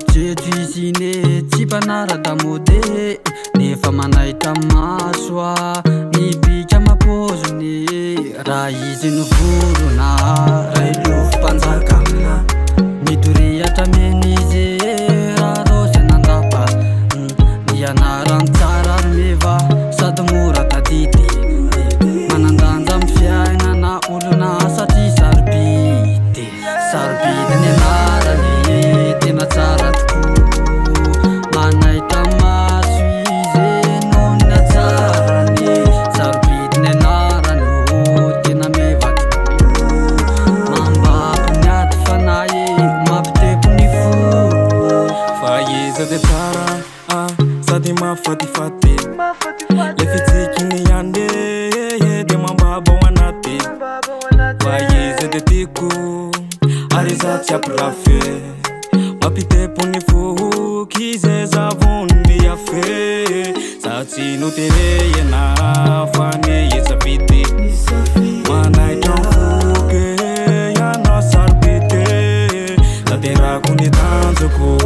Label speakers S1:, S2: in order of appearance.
S1: Mampitsetso izy iny e, tsy mpanara-damaody e, nefa manaitra maso a, ny bika amam-paoziny e, raha izy no vorona, railofo mpanjaka, midorehatra mena izy e, raha raozy nandapa, ny anarany tsara ary meva sady mora tadidy, manan-danja amin'ny fiainana olona satria sarobidy. Sarobidy ny anarany, tena tsara tokoa. Manaitra maso izy noho ny hatsarany. Sarobidy ny anarany, oh, tena meva tokoa. Mambabo ny ady fanahy, mampitepo ny fo.
S2: Fa izy de tsara ah, sady mahafatifaty. Le fitsikiny ihany e, de mambabo ao anaty. Fa izy de tiako ary za tsy ampirafy. Mampitepo ny foko izy zavony afe. Za tsy noterena fa ny isafidy. Manaitra ny foko ianao sarobidy. Tanterako ny tanjoko.